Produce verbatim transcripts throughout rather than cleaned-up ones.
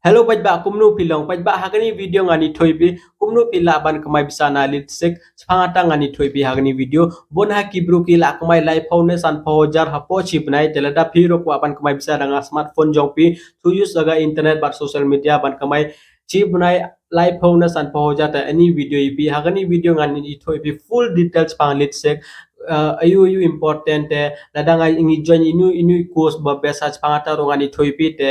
Hello paidbah, kumno phi long? Paidbah, ha kane video ngan ïathuh ïa phi kumno phi lah ban kamai pisa na Leadseek. Shaphang kata ngan ïathuh ïa phi ha kane video. Bun ha ki bru ki lah kamai laiphew ne sanphew hajar hapoh shi bnai. Te lada phi ruh kwah ban kamai pisa da nga smartphone jong phi, to use ïa ka internet bad social media ban kamai shi bnai laiphew ne sanphew hajar, te ïa kane video ïa phi. Ha kane video ngan ïathuh ïa phi full details shaphang Leadseek. Uh, ayu ayu important te, lada ngi join inu inu course ba best, shaphang kata ruh ngan ïathuh ïa phi. Te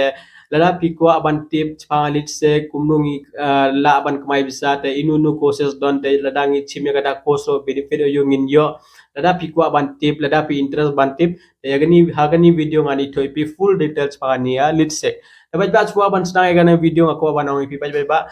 lada phi kwah ban tip shaphang Leadseek kumno ngi, uh, lah ban kamai pisa, te inu inu courses don, te lada ngi shim ïa kata course ruh benefit ayu ngin ïoh. Lada phi kwah ban tip, lada phi interest ban tip, te ïa kane, ha kane video ngan ïathuh ïa phi full details shaphang kane, ïa Leadseek. Te paidbah, shuwa ban sdang ïa kane video nga kwah ban ong ïa phi paidbah,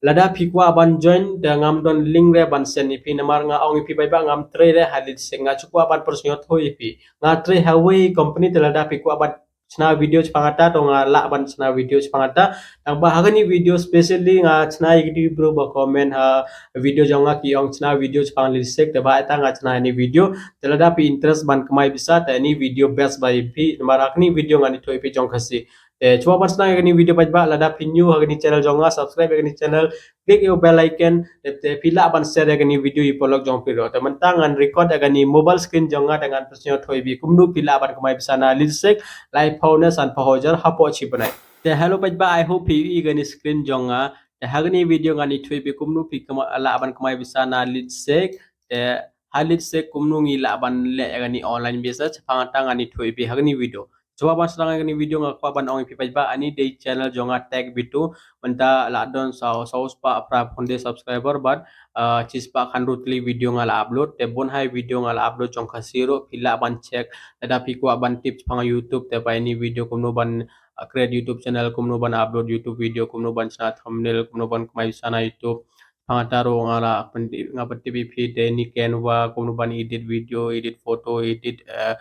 lada phi kwah ban join, te ngam don link re ban send ïa phi, namar nga ong ïa phi paidbah, ngam trei re ha Leadseek, nga shu kwah ban pynsngewthuh ïa phi. Nga trei ha kawei company, te lada phi kwah ban shna video shaphang kata, to nga lah ban shna video shaphang kata. Tangba ha kane video specially nga shna ïa ki bru ba comment ha video jong nga ki ong shna video shaphang Leadseek, te ba ita nga shna ïa kane video. Te lada phi interest ban kamai pisa, te ïa kane video best ba ïa phi, namar ha kane video ngan ïathuh ïa phi jong Khasi. Te shuwa ban sdang ïa kane video paidbah, lada phi new ha kane channel jong nga, subscribe ïa kane channel, click ïa u bell icon, te, te phi lah ban share ïa kane video ïa ki paralok jong phi ruh. Te mynta ngan record ïa kane mobile screen jong nga, te ngan pynsngewthuh ïa phi kumno phi lah ban kamai pisa na Leadseek laiphew ne sanphew hajar hapoh shi bnai. Te hello paidbah, I hope phi ïohi ïa kane screen jong nga. Te ha kane video ngan ïathuh ïa phi kumno phi kamai, lah ban kamai pisa na Leadseek. Te ha Leadseek kumno ngi lah ban leh ïa kane online business, shaphang kata ngan ïathuh ïa phi ha kane video. Shuwa ban sdang ïa kane video nga kwah ban ong ïa phi paidbah, ïa kane dei channel jong nga Tech Bitu. Mynta la don saw, saw spah phra phew khyndai subscriber bad, uh, shi spah khyndai tylli video nga la upload. Te bun hi video nga la upload jong Khasi ruh, phi lah ban check. Lada phi kwah ban tip shaphang YouTube, te peit ïa kane video kumno ban, uh, create YouTube channel, kumno ban upload YouTube video, kumno ban shna thumbnail, kumno ban kamai pisa na YouTube. Shaphang kata ruh nga la pyntip, nga pyntip ïa phi te ïa kane Canva, kumno ban edit video, edit photo, edit, eh,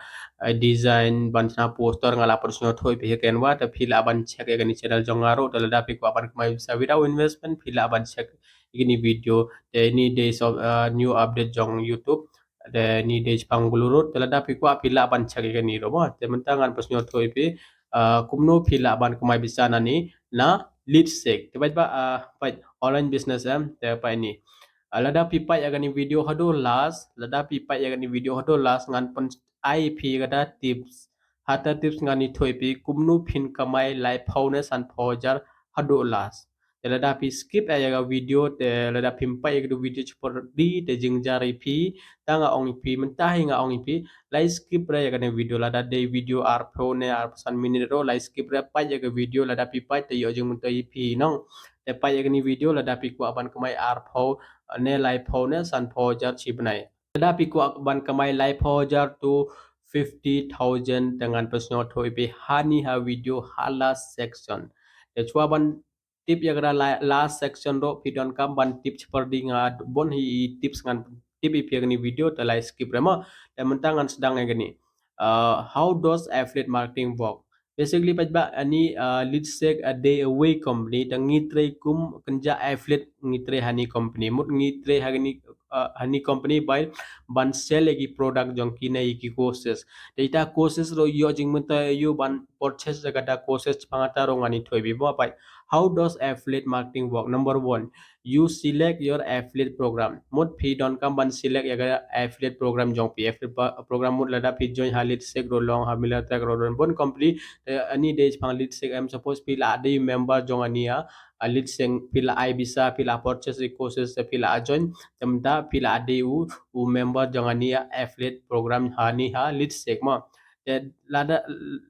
eh, design, ban shna poster, nga la pynsngewthuh ïa phi ïa kane Canva, te phi lah ban check ïa kane channel jong nga ruh, te lada phi kwah ban kamai pisa without investment, phi lah ban check ïa kane video, te ïa kane dei sof-, eh, new update jong YouTube. Te ïa kane dei shaphang Glue Root, te lada phi kwah phi lah ban check ïa kane ruh mo. Te mynta ngan pynsngewthuh ïa phi, uh, kumno phi lah ban kamai pisa na kane, na Leadseek. Te peit ba, uh, peit online business em, te peit ïa kane. Uh, lada phi peit ïa kane video haduh last, lada phi peit ïa kane video haduh last ngan pyn-, ai ïa phi kata tips. Ha kata tips ngan ïathuh ïa phi kumno phin kamai laiphew ne sanphew hajar haduh last. Te lada phi skip ïa ka video, te lada phim peit ïa ka video shipyrdi te jingjar ïa phi, te nga ong ïa phi, mynta hi nga ong ïa phi, la skip re ïa kane video, lada dei video arphew ne arphew san minit ruh, la skip re, peit ïa ka video, lada phi peit te ïoh jingmyntoi ïa phi nong. Te peit ïa kane video, lada phi kwah ban kamai arphew ne laiphew ne sanphew hajar shi bnai. Lada phi kwah ban kamai laiphew hajar to fifty thousand, te ngan pynsngewthuh ïa phi ha kane ha video ha last section. Te shuwa ban tip ïa kata la-, last section ruh phi donkam ban tip shipyrdi, nga bun hi tips ngan tip ïa phi ha kane video, te la skip re mo. Te mynta ngan sdang ïa kane. Uh, how does affiliate marketing work? Basically peit ba ïa kane, uh, Leadseek, uh, dei kawei company, te ngi trei kum kynja affiliate ngi trei ha kane company. Mut ngi trei ha kane, uh, ha kane company bai ban sell ïa ki product jong ki ne ïa ki courses. Te ita courses ruh ïoh jingmyntoi aïu ban purchase ïa kata courses, shaphang kata ruh ngan ïathuh ïa phi mo. Peit, how does affiliate marketing work? Number one, you select your affiliate program. Mut phi donkam ban select ïa ka affiliate program jong phi. Affiliate pa-, program mut lada phi join ha Leadseek ruh long, ha Millertech ruh long, bun company, te ïa kane dei shaphang Leadseek em, suppose phi la dei member jong kane ïa, uh, Leadseek, phi la ai pisa, phi la purchase ïa courses, phi la join, te mynta phi la dei u, u member jong kane ïa affiliate program ha kane ha Leadseek mo. Te lada,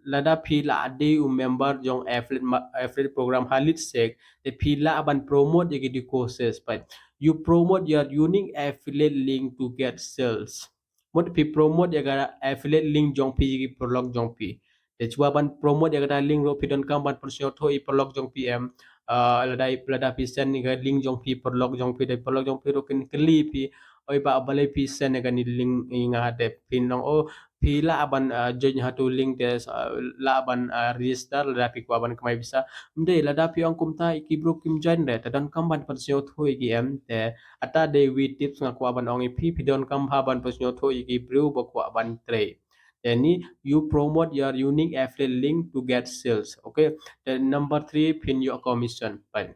lada phi la dei u member jong affiliate ma-, affiliate program ha Leadseek, te phi lah ban promote ïa kito courses. Peit, you promote your unique affiliate link to get sales. Mut phi promote ïa ka affiliate link jong phi ïa ki paralok jong phi. Te shuwa ban promote ïa kata link ruh phi donkam ban pynsngewthuh ïa ki paralok jong phi em. Ah, lada, lada phi send ïa ka link jong phi paralok jong phi, te paralok jong phi ruh kin kylli phi, oi ba balei phi send ïa kane link ïa nga, te phin ong, oh, phi lah ban, ah, join ha tu link te, ah, lah ban, ah, register lada phi kwah ban kamai pisa. Ym dei, lada phi ong kumta ïa ki bru kim join re, te donkam ban pynsngewthuh ïa ki em. Te kata dei kawei tips nga kwah ban ong ïa phi, phi donkam bha ban pynsngewthuh ïa ki bru ba kwah ban trei. Te ni, you promote your unique affiliate link to get sales. Okay. Te number three, phin ïoh commission. Fine.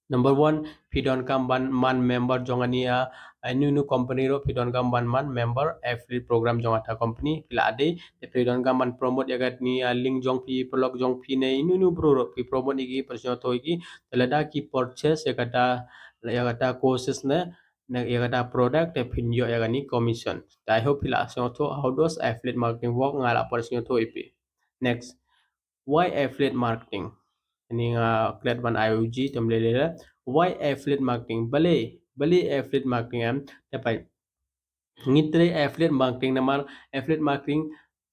Number one, phi donkam ban man member jong ani a, a inu inu company ruh phi donkam ban man member affiliate program jong kata company, phi la dei. Te phi donkam ban promote ïa kani a link jong phi, paralok jong phi ne inu inu bru ruh phi promote ïa ki, pynsngewthuh ïa ki. Te lada ki purchase ïa kata, ïa kata courses ne, ne ïa kata product, te phin ïoh ïa kani commission. Te I hope phi la sngewthuh how does affiliate marketing work, nga la pynsngewthuh ïa phi. Next, why affiliate marketing? Ani nga klet ban I O G, te ym lei lei. Why affiliate marketing? Balei, balei affiliate marketing em? Te peit, ngi trei affiliate marketing namar affiliate marketing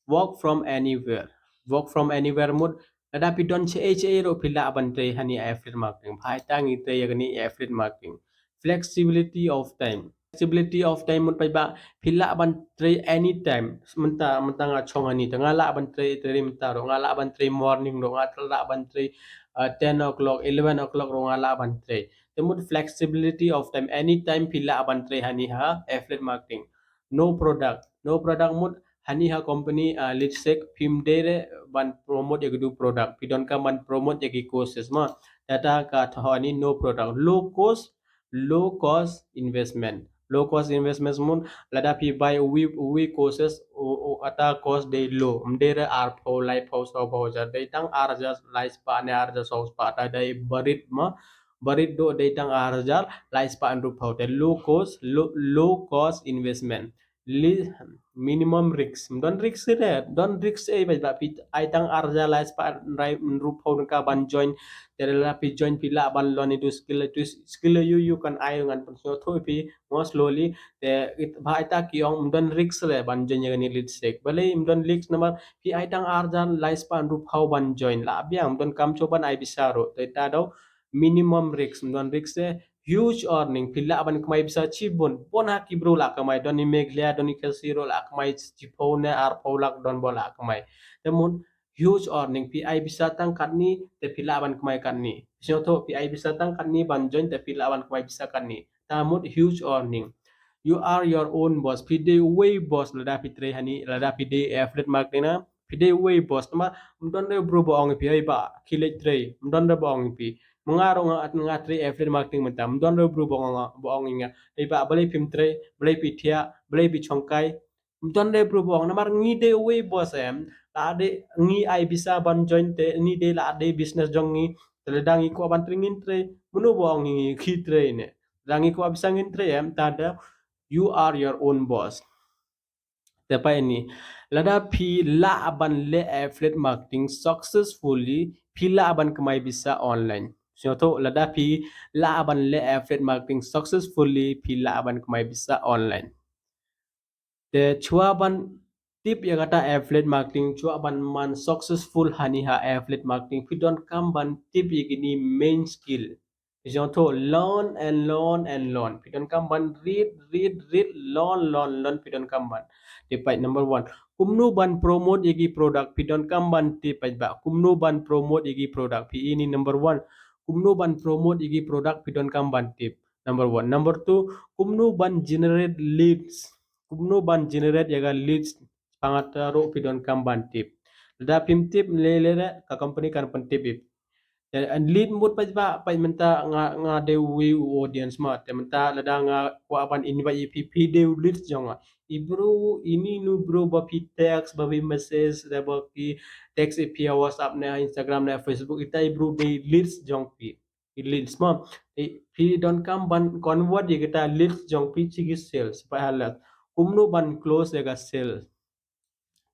work from anywhere. Work from anywhere mut, lada phi don shaei shaei ruh phi lah ban trei hani affiliate marketing. Bha ita ngi trei ïa kani affiliate marketing. Flexibility of time. Flexibility of time mut paidbah, phi lah ban trei anytime. Mynta, mynta nga shong hani, te nga lah ban trei, trei mynta ruh, nga lah ban trei morning ruh, nga lah ban trei, uh, ten o'clock, eleven o'clock ruh nga lah ban trei. Te mut flexibility of time, anytime phi lah ban trei hani ha affiliate marketing. No product, no product mut hani ha company, uh, let's say phim dei re ban promote ïa ki du product, phi donkam ban promote ïa ki courses ma. Te kata ka thoh hani no product, low cost, low cost investment. Low cost investment mut lada phi bai uwi, uwi courses, u, u, ata cost dei low, ym dei re arphew, laiphew, sawphew hajar, dei tang ar hajar lai spah ne ar hajar saw spah, ta dei barit ma, barit duh dei tang ar hajar lai spah hynriew phew. Te low cost, low, low cost investment. Li-, minimum risk. Ym don risk re, don risk ei paidbah, phi ai tang ar hajar lai spah hynriew phew tyngka ban join. Te lada phi join phi lah ban learn itu skill, itu skill ïa u, u kan ai ngan pynsngewthuh ïa phi more slowly. Te it, bha ita ki ong ym don risk re ban join ïa kani LeadSec. Balei ym don risk namar phi ai tang ar hajar lai spah hynriew phew ban join, lah biang, ym donkam shuh ban ai pisa ruh. Te ita dei minimum risk, ym don risk re, huge earning, phi lah ban kamai pisa shibun. Bun ha ki bru lah kamai, don i Meghalaya, don i Khasi ruh lah kamai shiphew ne arphew lak, don bun lah kamai. Te mut huge earning, phi ai pisa tang katni te phi lah ban kamai katni. Sngewthuh, phi ai pisa tang katni ban join te phi lah ban kamai pisa katni. Te mut huge earning. You are your own boss. Phi dei uwei boss lada phi trei hani, lada phi dei affiliate marketing na. Phi dei uwei boss, namar ym don re bru ba ong ïa phi, "Hei bah, khie leit trei." Ym don re ba ong ïa phi. Ma nga ruh nga, nga trei affiliate marketing mynta, ym don re bru ba ong, ba ong ïa nga, "Hei bah, balei phim trei, balei phi thiah, balei phi shongkai." Ym don re bru ba ong, namar ngi dei uwei boss em, la dei ngi ai pisa ban join te, ngi dei la dei business jong ngi, te lada ngi kwah ban trei ngin trei, mano ba ong ngi khie trei ne. Lada ngi kwah pisa ngin trei em, te da, you are your own boss. Te peit ni, lada phi lah ban leh affiliate marketing successfully, phi lah ban kamai pisa online. Sngewthuh, lada phi lah ban leh affiliate marketing successfully, phi lah ban kamai pisa online. Te shuwa ban tip ïa kata affiliate marketing, shuwa ban man successful hani ha affiliate marketing, phi donkam ban tip ïa kini main skill. Sngewthuh, learn and learn and learn. Phi donkam ban read, read, read, learn, learn, learn, phi donkam ban. Te peit number one, kumno ban promote ïa ki product, phi donkam ban tip paidbah. Kumno ban promote ïa ki product, phi, ini number one. Kumno ban promote ïa ki product, phi donkam ban tip. Number one. Number two, kumno ban generate leads. Kumno ban generate ïa ka leads, shaphang kata ruh phi donkam ban tip. Lada phim tip, lei lei re ka company kan pyntip ïa phi. Te, and lead mut paidbah, peit mynta nga, nga dei uwei u audience ma. Te mynta lada nga kwah ban invite ïa phi, phi dei u leads jong nga. I bru, ini inu bru ba phi text, ba phi message, da ba ki text ïa phi ha WhatsApp ne Instagram ne Facebook, ita i bru dei leads jong phi. I leads ma. I, phi donkam ban convert ïa kita leads jong phi sha ki sales. Peit ha lad. Kumno ban close ïa ka sales.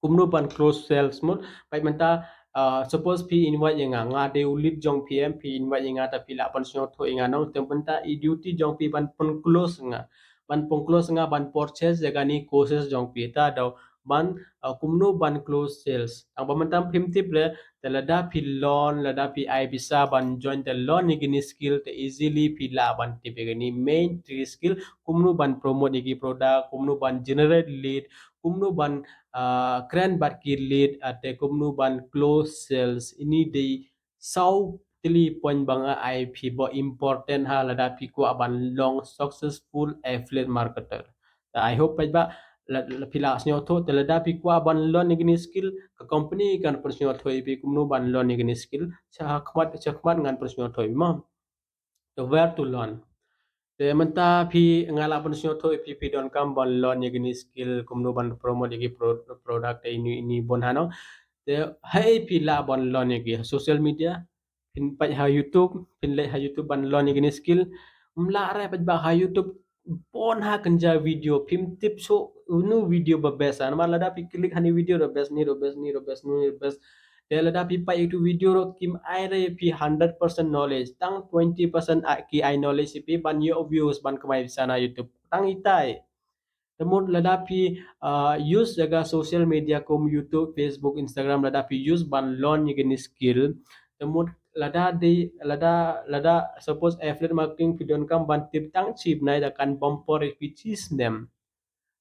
Kumno ban close sales mut. Peit mynta, uh, suppose phi invite ïa nga, nga dei u lead jong phi em, phi invite ïa nga, te phi lah ban sngewthuh ïa nga noh, te mynta i duty jong phi ban pyn close nga. Ban pyn close nga, ban purchase ïa kani courses jong phi, te da ban, uh, kumno ban close sales. Tang ba mynta phim tip re, te lada phi learn, lada phi ai pisa ban join, te learn ïa kini skill, te easily phi lah ban tip ïa kini main three skill, kumno ban promote ïa ki product, kumno ban generate lead, kumno ban, uh, kren bad ki lead, uh, te kumno ban close sales. Ini dei saw tylli point ba nga ai phi ba important ha lada phi kwah ban long successful affiliate marketer. Te I hope paidbah la, la phi la sngewthuh, te lada phi kwah ban learn ïa kine skill, ka company kan pynsngewthuh ïa phi kumno ban learn ïa kine skill shakhmat shakhmat, ngan pynsngewthuh ïa phi mo. Te where to learn. Te mynta phi, nga la pynsngewthuh ïa phi, phi donkam ban learn ïa kine skill, kumno ban promote ïa ki pro-, product te ine ine bun hano. Te haei phi lah ban learn ïa ki? Social media, phin peit ha YouTube, phin leit ha YouTube ban learn ïa kine skill. Ym lah re paidbah, ha YouTube bun ha kynja video, phim tip shuh unu video ba best. Namar lada phi click ha ine video ruh best, ine ruh best, ine ruh best, ine ruh best. Te lada phi peit ïa utu video ruh kim ai re ïa phi hundred percent knowledge, tang twenty percent ki ai knowledge ïa phi ban ïoh views, ban kamai pisa na YouTube. Tang itai. Te mut lada phi, ah, use jaka social media kum YouTube, Facebook, Instagram, lada phi use ban learn ïa kine skill. Te mut lada dei, lada, lada suppose affiliate marketing phi donkam ban tip tang shi bnai, da kan bam por ïa phi shi snem.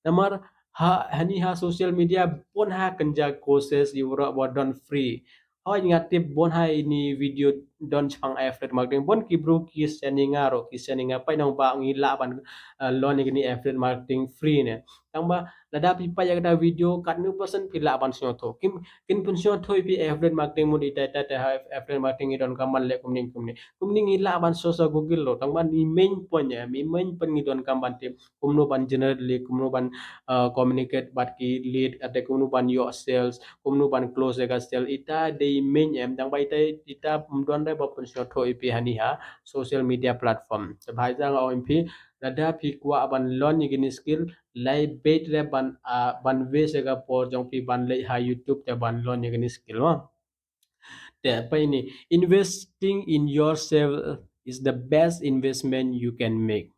Namar ha, hani ha social media bun ha kynja courses ïa baroh ba don free. Hooid, nga tip bun ha ine video don shaphang affiliate marketing. Bun ki bru ki send ïa nga ruh, ki send ïa nga, peit nong ba ngi lah ban, uh, learn ïa kine affiliate marketing free ne. Tang ba lada phi peit ïa kata video, katno percent phi lah ban sngewthuh? Kin, kin pynsngewthuh ïa phi affiliate marketing mut itai itai, te ha affiliate marketing ngi donkam ban leh kumne kumne. Kumne ngi lah ban search ha Google ruh. Tang ba ine i main point, eh, i main point ngi donkam ban tip kumno ban generate lead, kumno ban, uh, communicate bad ki lead, ate kumno ban ïoh sales, kumno ban close ïa ka sale. Ita dei main em, tang ba ita, ita ym don re ba pynsngewthuh ïa phi hani ha social media platform. Te bha ita nga ong ïa phi, lada phi kwah ban learn ïa kine skill, lai beit re ban, uh, ban waste ïa ka por jong phi ban leit ha YouTube te ban learn ïa kine skill mo. Te peit ine, investing in yourself is the best investment you can make.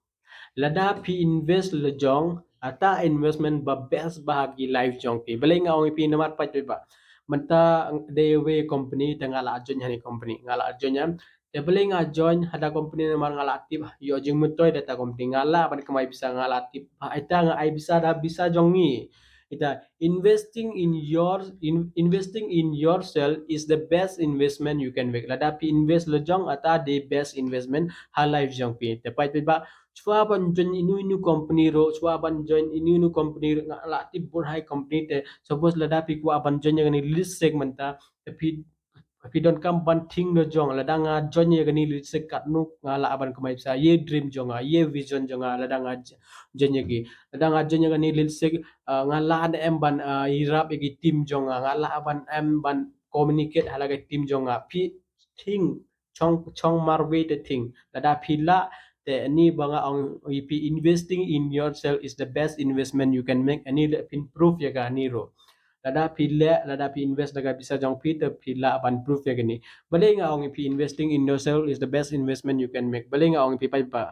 Lada phi invest la jong, ata investment ba best ba ha ki life jong phi. Balei nga ong ïa phi namar peit peit ba. Mynta dei wei company te nga la join hani company, nga la join em. Te balei nga join hada company namar nga la tip ïoh jingmyntoi da ta company, nga lah ban kamai pisa, nga la tip ba ita nga ai pisa da pisa jong ngi. Ita investing in your, in, investing in yourself is the best investment you can make. Lada phi invest la jong ata the best investment ha life jong phi. Te peit peit ba, shuwa ban join inu inu company ruh, shuwa ban join inu inu company ruh, nga la tip bun hai company te. Suppose lada phi kwah ban join ïa kane Leadsec mynta, te phi phi donkam ban thing la jong, lada nga join ïa kane Leadsec katno nga lah ban kamai pisa, ïa dream jong nga, ïa vision jong nga, lada nga j-, join ïa ki. Lada nga join ïa kane Leadsec, ah, nga lah ne em ban, ah, ïarap ïa ki team jong nga, nga lah ban em ban communicate ha la ka team jong nga. Phi thing, chong, chong marwei te thing. Lada phi lah, te ani ba nga ong ïa phi, investing in yourself is the best investment you can make. Ani le phin proof ïa kane ruh. Lada phi leh, lada phi invest da ka pisa jong phi, te phi lah ban proof ïa kane. Balei nga ong ïa phi investing in yourself is the best investment you can make? Balei nga ong ïa phi paidbah?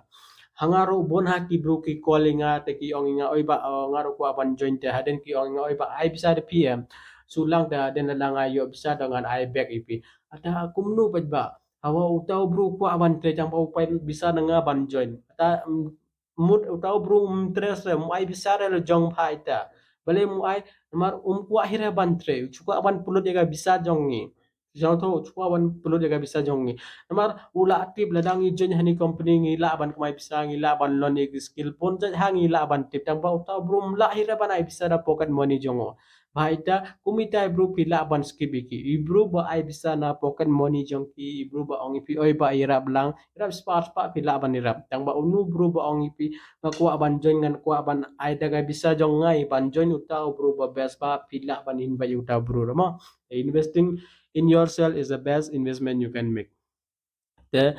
Ha nga ruh bun ha ki bru ki call ïa nga, te ki ong ïa nga, oi bah, oh, nga ruh kwah ban join te, hadien ki ong ïa nga, oi bah, ai pisa da phi em. Shu lang te hadien lada nga ïoh pisa te ngan ai back ïa phi. Ata kumno paidbah? Hawa uta u bru kwah ban trei, tang ba u pynpisa na nga ban join. Ata, mm, mut uta u bru um trei se, um ai pisa re la jong pha ita. Balei um ai, namar um kwah hi re ban trei, u shu kwah ban pynlut ïa ka pisa jong ngi. Jong to, u shu kwah ban pynlut ïa ka pisa jong ngi. Namar u la tip lada ngi join hani company ngi lah ban kamai pisa, ngi lah ban learn ïa ki skill, bun jait ha ngi lah ban tip, tang ba uta u bru um lah hi re ban ai pisa da pocket money jong u. Ba ita, kum ita i bru phi lah ban skip ïa ki. I bru ba ai pisa na pocket money jong ki, i bru ba ong ïa phi, oi bah, ïarap lang, ïarap spah spah phi lah ban ïarap. Tang ba unu bru ba ong ïa phi, nga kwah ban join, ngan kwah ban ai da ka pisa jong nga ïa ban join uta u bru ba best, ba phi lah ban invite uta u bru ruh mo. Investing in yourself is the best investment you can make. Te,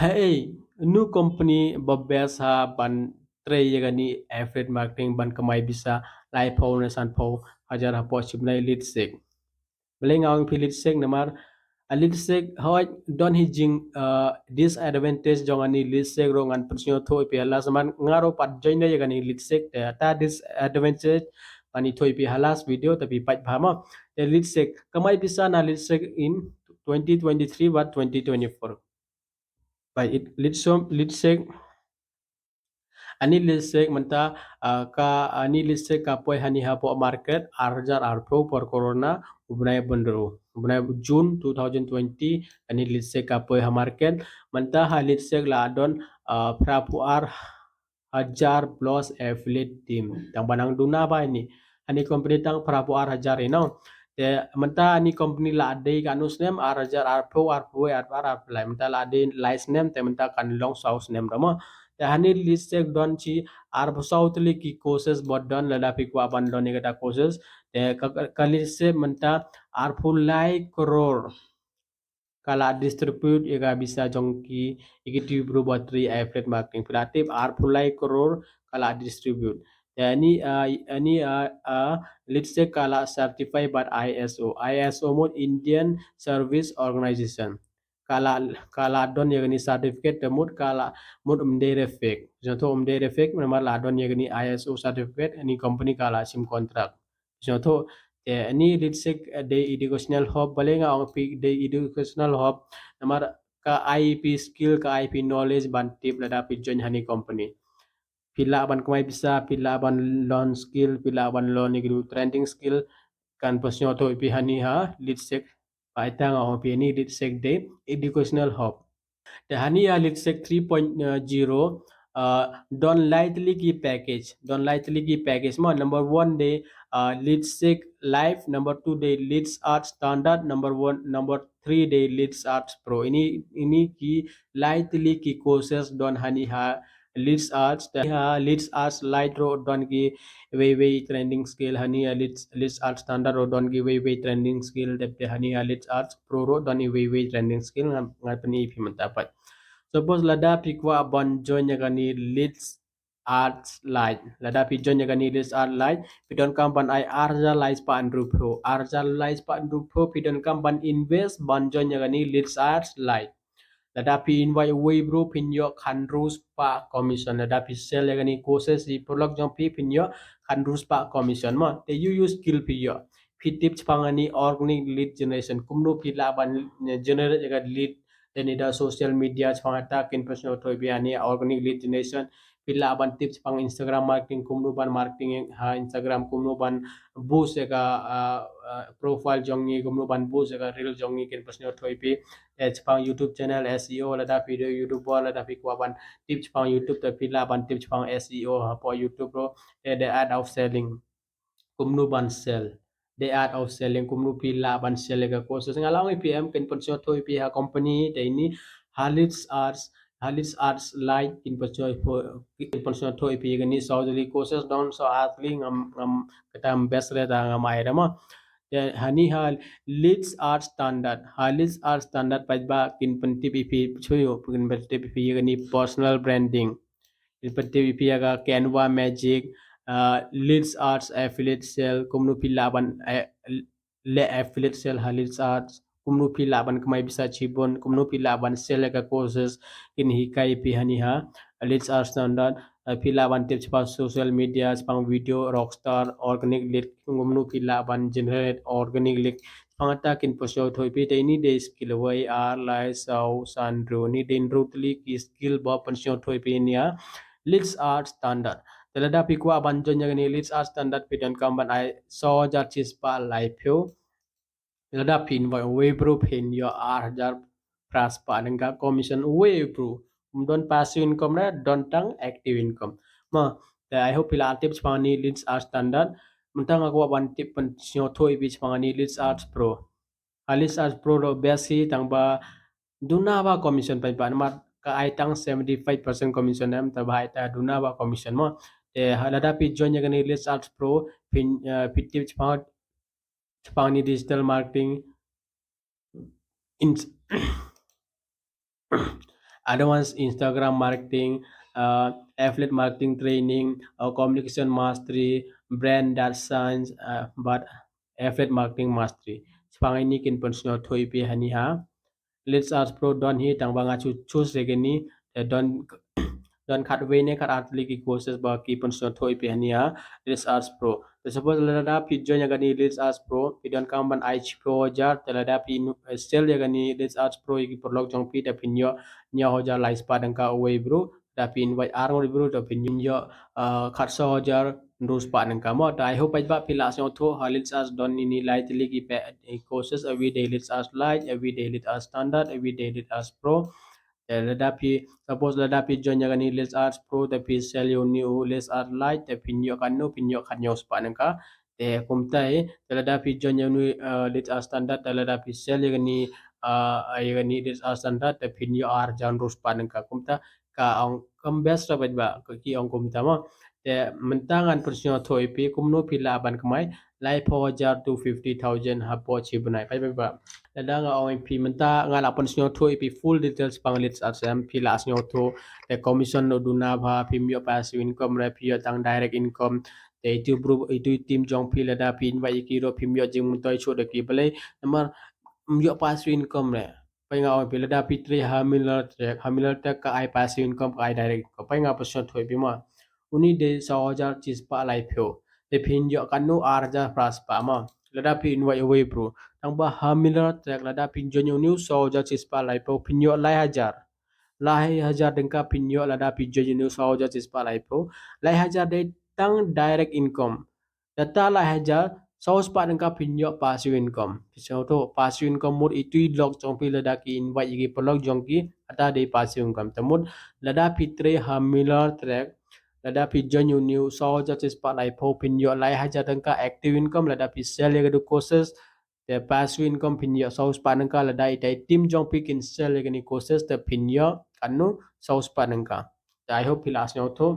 haei, unu company ba best ha ban trei ïa kane affiliate marketing ban kamai pisa laiphew ne sanphew hajar hapoh shi bnai? Leadsec. Balei nga ong ïa phi Leadsec namar, a Leadsec hooid don hi jing, uh, disadvantage jong ani Leadsec ruh, ngan pynsngewthuh ïa phi ha last, namar nga ruh pat join ïa kane Leadsec, te ata disadvantage ngan ïathuh ïa phi ha last video, te phi peit bha mo. Te Leadsec, kamai pisa na Leadsec in twenty twenty-three bad twenty twenty-four. Ba it, Leadsec, Leadsec, ani Leadsec mynta, ah, ka, ani Leadsec ka poi hani hapoh market ar hajar arphew por corona, u bnai bynriew, u bnai June two thousand twenty, ani Leadsec ka poi ha market. Mynta ha Leadsec la don, ah, phraphew ar hajar plus affiliate team. Tang ba nang duna ba ini. Hani company tang phra phew ar hajar ino. Te mynta hani company la dei katno snem, ar hajar arphew, arphew wei, arphew ar, arphew lai. Mynta la dei lai snem, te mynta kan long saw snem da mo. Te hani LeadSec don chi arphew saw tylli ki courses ba don, lada phi kwah ban don ïa kata courses. Te ka, ka, ka LeadSec mynta arphew lai klur ka la distribute ïa ka visa jong ki, ïa ki tip bru ba trei affiliate marketing. Phi la tip arphew lai klur ka la distribute. Te ani, ah, ani, ah, ah, LeadSec ka la certify bad I S O. I S O mut Indian Service Organization. Ka la, ka la don ïa kani certificate te mut ka la, mut um dei re fake. Jong to um dei re fake, namar la don ïa kani I S O certificate, ani company ka la shim contract. Jong to, te ani LeadSec, eh, dei educational hub, bale nga ong phi dei educational hub, namar ka ai phi skill, ka ai phi knowledge ban tip lada phi join hani company. Phi lah ban kamai pisa, phi lah ban learn skill, phi lah ban learn ïa ki trending skill, kan pynsngewthuh ïa phi hani ha LeadSec. Ba ita nga ong phi ani LeadSec dei educational hub. Te hani ha LeadSec three point zero, uh, don lai tylli ki package, don lai tylli ki package mo. Number one dei, uh, LeadSec Live, number two dei LeadArts Standard, number one, number three dei LeadArts Pro. Ini, ini ki lai tylli ki courses don hani ha LeadArts, te ha LeadArts Lite ruh don ki wei wei trending skill, hani ha Lead, LeadArts Standard ruh don ki wei wei trending skill, dep te hani ha LeadArts Pro ruh don ki wei wei trending skill, nga, nga pyni phi mynta pat. Suppose lada phi kwah ban join ïa kani LeadArts Lite, lada phi join ïa kani LeadArts Lite, phi donkam ban ai ar hajar lai spah hynriewphew, ar hajar lai spah hynriewphew phi donkam ban invest ban join ïa kani LeadArts Lite. Lada phi invite uwei bru phin ïoh khatynriew spah commission. Lada phi sell ïa kani courses ïa ki paralok jong phi phin ïoh khatynriew spah commission mo. Te ïoh ïoh skill phi ïoh. Phi tip shaphang ani organic lead generation. Kumno phi lah ban, eh, generate ïa ka lead. Te ni da social media shaphang kata kin pynsngewthuh ïa phi ani organic lead generation. Phi lah ban tip shaphang Instagram marketing, kumno ban marketing ha Instagram, kumno ban boost ïa ka, ah, ah, profile jong ngi, kumno ban boost ïa ka reel jong ngi kin pynsngewthuh ïa phi. Eh, shaphang YouTube channel, S E O, lada phi dei YouTuber, lada phi kwah ban tip shaphang YouTube, te phi lah ban tip shaphang S E O hapoh YouTube ruh, eh, the art of selling. Kumno ban sell. The art of selling, kumno phi lah ban sell ïa ka courses. Nga la ong ïa phi em kin pynsngewthuh ïa phi ha company, te ini ha LeadArts, ha LeadArts Lite kin pynsngewthuh, kin pynsngewthuh ïa phi ïa kani saw tylli courses don, saw ar tylli ngam, ngam kata best re ta ngam ai re mo. Te hani ha LeadArts Standard. Ha LeadArts Standard pat ba kin pyntip ïa phi, chuyo, kin pyntip ïa phi ïa kani personal branding. Kin pyntip ïa phi ïa ka Canva Magic, ah, LeadArts Affiliate Sale, kumno phi lah ban, eh, leh affiliate sale ha LeadArts, kumno phi lah ban kamai pisa shibun, kumno phi lah ban sell ïa ka courses, kin hikai ïa phi hani ha LeadArts Standard, eh, phi lah ban tip shaphang social media, shaphang video, Rockstar, organic lead, kumno phi lah ban generate organic lead. Shaphang kata kin pynsngewthuh ïa phi, te ini dei skill wei, ar, lai, saw, san, hynriew, ini dei hynriew tylli ki skill ba pynsngewthuh ïa phi ini ha LeadArts Standard. Te lada phi kwah ban join ïa kani LeadArts Standard phi donkam ban ai saw hajar shispah laiphew. Lada phi invite uwei bru phin ïoh ar hajar phra spah tyngka commission uwei bru. Um don passive income re, don tang active income. Mo, te I hope phi la tip shaphang ani LeadArts Standard. Mynta nga kwah ban tip pynsngewthuh ïa phi shaphang ani LeadArts Pro. Ha LeadArts Pro ruh best hi tang ba duna ba commission pat ba namar ka ai tang seventy five percent commission em, tang ba ai ta duna ba commission mo. Te ha lada phi join ïa kani LeadArts Pro phin, eh, phi tip shaphang, shaphang ani digital marketing, ins-, advanced Instagram marketing, uh, affiliate marketing training, uh, communication mastery, brand data science, uh, bad affiliate marketing mastery. Shaphang ini kin pynsngewthuh ïa phi hani ha LeadArts Pro don hi tang ba nga chu-, choose ïa kani, eh, don, don khatwei ne khatar tylli ki courses ba ki pynsngewthuh ïa phi hani ha LeadArts Pro. Te suppose lada phi join ïa kani LeadArts Pro, phi donkam ban ai shiphew hajar, te lada phi nu-, eh, sell ïa kani LeadArts Pro ïa ki paralok jong phi, te phin ïoh hynñiew hajar lai spah tyngka uwei bru, lada phi invite ar ngut bru, te phin ïoh, eh, khatsaw hajar hynriew spah tyngka mo. Te I hope pat ba phi la sngewthuh ha LeadArts don ini lai tylli ki pa-, eh, courses, uwei dei LeadArts Lite, uwei dei LeadArts Standard, uwei dei LeadArts Pro. Te lada phi, suppose lada phi join ïa kane Lead Ads Pro te phi sell ïa une u Lead Ads Lite te phin ïoh katno, phin ïoh khathynñiew spah tyngka. Te kumta hi, te lada phi join ïa une, uh, Lead Ads Standard, te lada phi sell ïa kane, uh, ïa kane Lead Ads Standard te phin ïoh ar hajar hynriew spah tyngka. Kumta ka ong kam best ra bad ba ki ong kumta mo. Te mynta ngan pynsngewthuh ïa phi kumno phi lah ban kmai laiphew hajar to fifty thousand hapoh shi bnai. Peit bad ba. Lada nga ong ïa phi mynta nga lah pynsngewthuh ïa phi full details shaphang Lead Ads em, phi lah sngewthuh te commission u duna bha, phim ïoh passive income re, phi ïoh tang direct income. Te itu bru, itu team jong phi lada phi invite ïa ki ruh phim ïoh jingmyntoi shuh da ki, balei? Namar ym ïoh passive income re. Peit nga ong ïa phi lada phi trei ha Miller Track, ha Miller Track ka ai passive income, ka ai direct income. Peit nga pynsngewthuh ïa phi mo. Une dei saw hajar shispah laiphew. Te phin ïoh katno, ar hajar phra spah mo. Lada phi invite uwei u bru. Tang ba ha Miller Track lada phi join une u saw hajar shispah laiphew phin ïoh lai hajar. Lai hajar tyngka phin ïoh lada phi join une u saw hajar shispah laiphew. Lai hajar dei tang direct income. Te ta lai hajar saw spah tyngka phin ïoh passive income. Phi sngewthuh passive income mut itu i lok jong phi lada ki invite ïa ki paralok jong ki, kata dei passive income. Te mut lada phi trei ha Miller Track, lada phi join une u saw hajar shispah laiphew phin ïoh lai hajar tyngka active income, lada phi sell ïa katu courses, te passive income phin ïoh saw spah tyngka, lada ita i team jong phi kin sell ïa kine courses te phin ïoh katno, saw spah tyngka. Te I hope phi lah sngewthuh.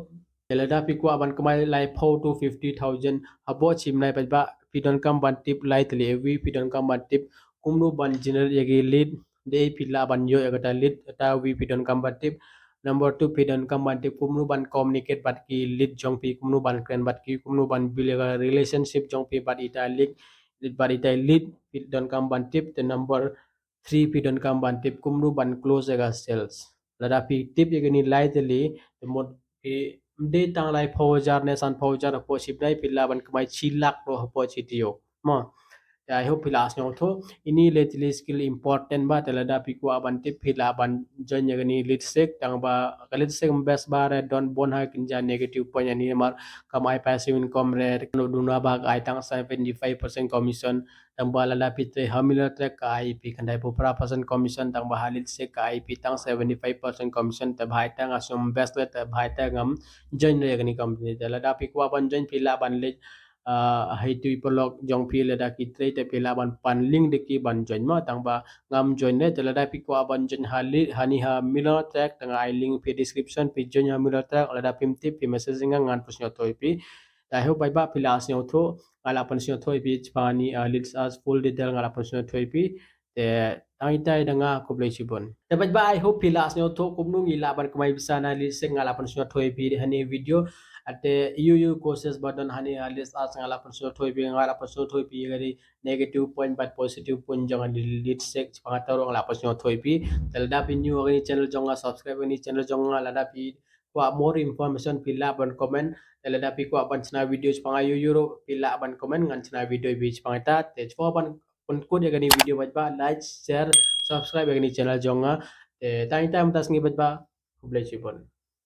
Te lada phi kwah ban kmai laiphew to fifty thousand hapoh shi bnai, peit ba, phi donkam ban tip lai tylli iwei, phi donkam ban tip kumno ban generate ïa ki lead, dei phi lah ban ïoh ïa kata lead, kata iwei phi donkam ban tip. Number two, phi donkam ban tip kumno ban communicate bad ki lead jong phi, kumno ban kren bad ki, kumno ban build ïa ka relationship jong phi bad ita lead, bad ita lead, phi donkam ban tip. Te number three, phi donkam ban tip kumno ban close ïa ka sales. Lada phi tip ïa kine lai tylli, te mut phi, ym dei tang laiphew hajar ne sanphew hajar hapoh shi bnai, phi lah ban kmai shi lak ruh hapoh shi taïew. Mo. Te I hope phi lah sngewthuh. Ine lai tylli skill important bha, te lada phi kwah ban tip phi lah ban join ïa kane Lead Sec, tang ba ka Lead Sec ym best bha re, don bun ha ki kynja negative point ïa ine namar kam ai passive income re, kano duna ba ka ai tang seventy five percent commission, tang ba lada phi trei ha Miller Track ka ai ïa phi khyndai phew phra percent commission, tang ba ha Lead Sec ka ai ïa phi tang seventy five percent commission, te bha ïa ta nga sngew best re, te bha ïa ta ngam join re ïa kane company. Te lada phi kwah ban join phi lah ban leit, ah, ha itu i paralok jong phi lada ki trei, te phi lah ban pan link da ki ban join mo, tang ba ngam join re. Te lada phi kwah ban join ha Lead, hani ha Miller Track, te nga ai link phi description, phi join ha Miller Track, lada phim tip phi message nga, ngan pynsngewthuh ïa phi. Te I hope bad ba phi lah sngewthuh, nga lah pynsngewthuh ïa phi shaphang ine, ah, Lead Ads full detail nga lah pynsngewthuh ïa phi. Te tang ita hi da nga, khublei shibun. Te bad ba I hope phi lah sngewthuh kumno ngi lah ban kmai pisa na Lead Sec, nga lah pynsngewthuh ïa phi ha ine i video. Te ïoh ïoh courses ba don ha ine ha Lead Ads nga lah pynsngewthuh ïa phi, nga lah pynsngewthuh ïa phi ïa ka dei negative point bad positive point jong ka Lead Sec, shaphang kata ruh nga lah pynsngewthuh ïa phi. Te lada phi new ha kane channel jong nga, subscribe kane channel jong nga, lada phi kwah more information phi lah ban comment. Te lada phi kwah ban shna video shaphang ïoh ïoh ruh phi lah ban comment, ngan shna video ïa phi shaphang kata. Te shuwa ban pynkut ïa kane video bad ba like, share, subscribe ïa kane channel jong nga. Te tang ita mynta sngi bad ba, khublei shibun.